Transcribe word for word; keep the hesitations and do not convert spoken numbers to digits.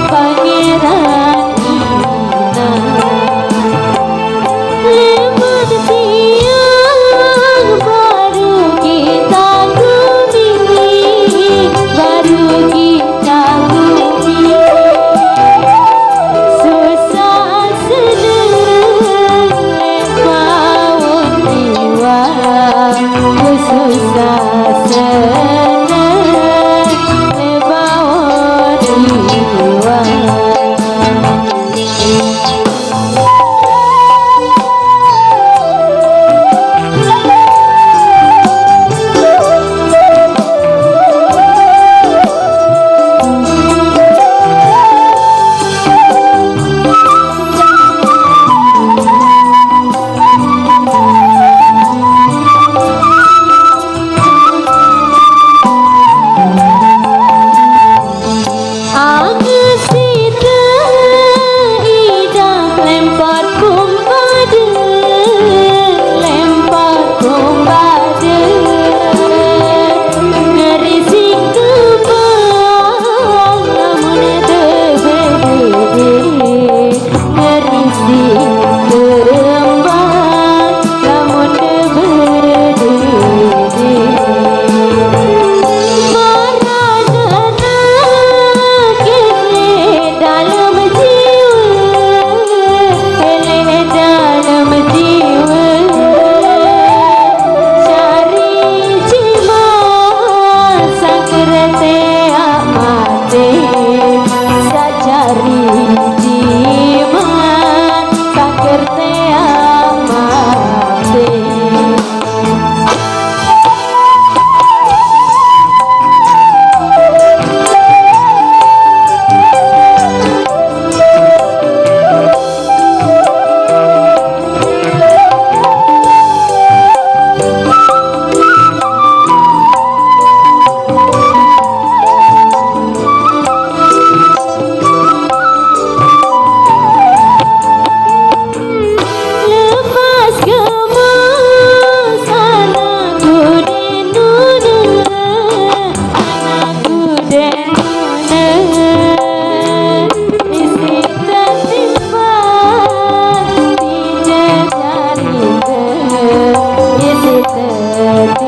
Pangeran Inang. Leman tiang baru kita gumi, baru kita gumi. Susah seneng leh pawon iwang, susah seneng leh pawon iwang. Aku sida idang lempot kumpade, lempot kumpade. Ngerisi kembang lamun tebedede, ngerisi kembang lamun tebedede. Marana kene dalem jiwa, kene dalem jiwa. Cari jimat sakerte amate, sacari jimat sakerte amate. Lepas gemes anakku denune, anakku denune. Isi tetimpa, tidak cari te, isi tetimpa.